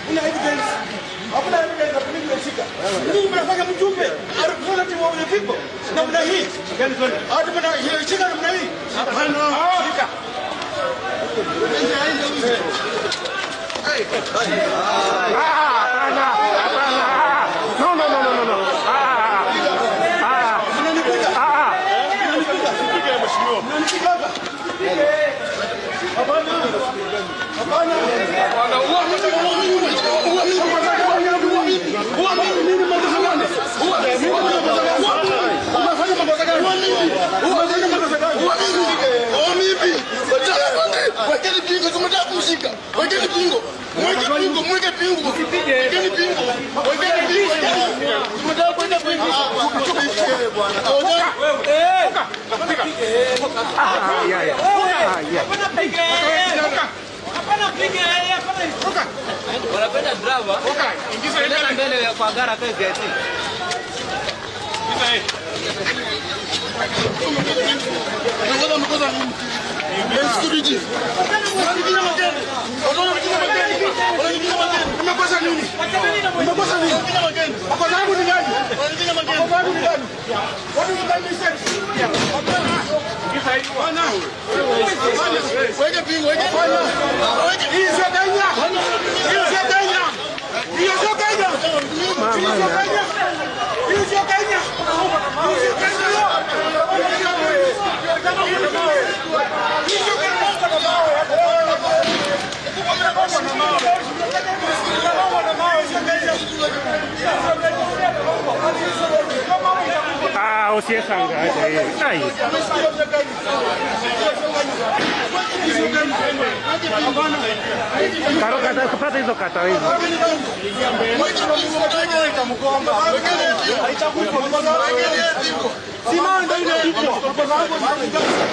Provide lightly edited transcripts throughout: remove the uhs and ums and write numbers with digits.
Kuna evidence. Hakuna evidence ya mimi nimeshika. Mimi mnafanya mjumbe, a representative of the people. Namna hii. Hata mnashika namna hii. Hapana. Shika. Hapana, hapana. No, no, no, no, no, no. Ah, ah. Mnanipiga. Ah, Mnanipiga. Mnanipiga hapa. Hapana. Hapana. Nini makosa gani? Umefanya makosa gani? Umefanya makosa gani? Wekeni pingu, simtaka kumshika. Wekeni pingu. Mweke pingu, mweke pingu. Wekeni pingu. Wekeni pingu. Simtaka kwenda pingu. Bwana. Ah, yeah, yeah. Ah, yeah. Wanapenda drama. Endelea mbele kwa gara kwa VIP. Mkosa mkosa nini? Security. Unanipiga magari. Unanipiga magari. Unanipiga magari. Nimekosa nini? Nimekosa nini? Unanipiga magari. Makosa yangu ni gani? Unanipiga magari. Makosa yangu ni gani? What is my mistake? Hapana. Hapana. Weke pingu, weke. Weke. Hii sio Kenya. Hii sio Kenya. Hii sio Kenya. Hii sio Kenya. Hii sio Kenya. Hii sio Kenya. Hii sio Kenya. Ah, usiyeshangaza hii. Ai. Karo kata kupata hizo kata hizo. Weke pingu, wekeni pingu.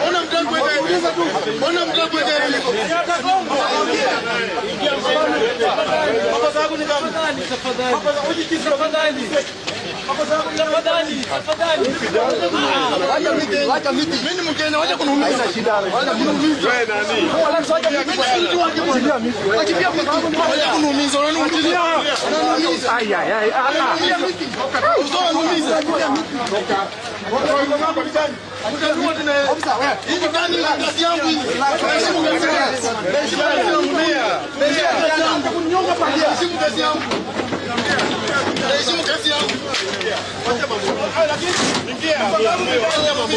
Ona mtako weka pingu. Ona mtako weka pingu. Makosa yangu ni gani? Tafadhali. Tafadhali. Tafadhali. Wacha miti, wacha miti. Mimi ni Mkenya, wacha kuniumiza. Wacha kuniumiza. Wewe nani? Mimi ni mtu wake bwana. Wacha miti. Wacha kuniumiza, unaniumiza. Unaniumiza. Ai, ai, ai. Ah, ah. Unaniumiza. Hii ni gani kazi yangu hii? Heshimu kazi yangu. Heshimu kazi yangu. Heshimu kazi yangu. Heshimu kazi yangu. Heshimu kazi yangu.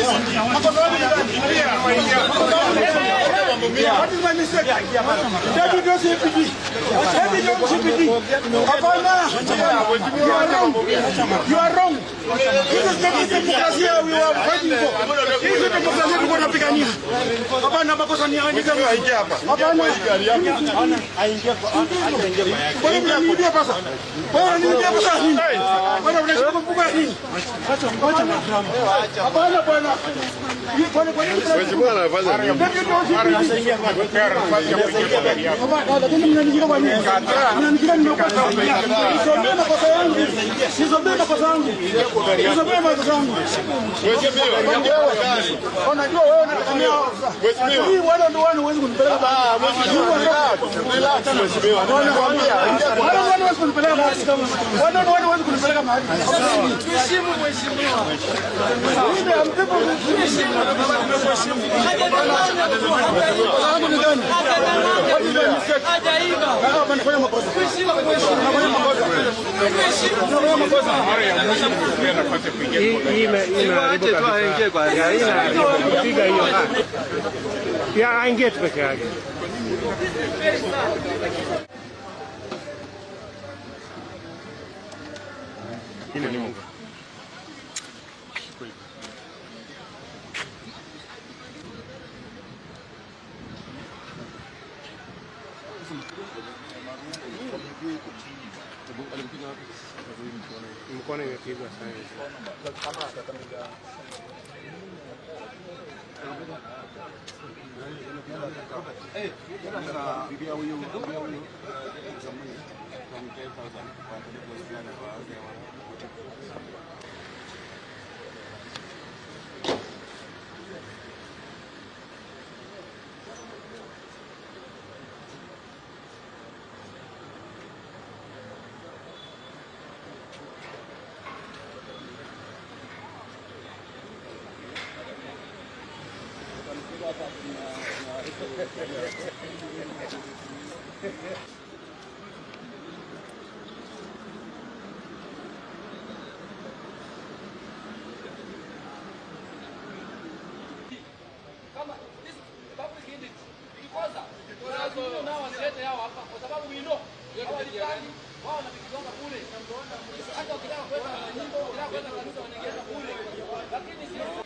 What is my mistake? David don't CPD. David don't CPD. Hapana. You are wrong. You are wrong. This is not the democracy we are fighting for. This is democracy tulikuwa tunapigania. Hapana, makosa ni yangu. Hapana. Kwa nini mnaniibia pesa? Kwa nini mnaniibia pesa nini? Bwana unashika mfuko ya nini? Hapana bwana. Hii kwa nini? Mheshimiwa anafanya nini? David don't CPD. Lakini mnanigira kwa nini? Mnanigira nimekosa. Nisomee makosa yangu. Nisomee makosa yangu. Nisomee makosa yangu. Mheshimiwa, Unajua wewe unategemea ofisa. Mheshimiwa. Hii wana ndio wana huwezi kunipeleka mahali. Mheshimiwa, relax mheshimiwa. Nakwambia, ingia kwa Wana wana huwezi kunipeleka mahali. Wana wana huwezi kunipeleka mahali. Tuheshimu mheshimiwa. Mimi am people. Makosa yangu ni gani? What is my mistake? Hajaiba. Ah, nafanya makosa. Tuheshimu mheshimiwa. Nafanya makosa. Nafanya makosa. Hii hii imeharibu kabisa. Ya, hii inaharibu. Piga hiyo. Ah. Ya, aingie tu peke yake. Mkono imepigwa sana. Kama this public entity ikikosa, lazima nao wasilete yao hapa kwa sababu we know hawalipani wao wanapiganga bure. Hata ukitaka kwenda ukitaka kwenda kanisa wanaingia bure, lakini sisi.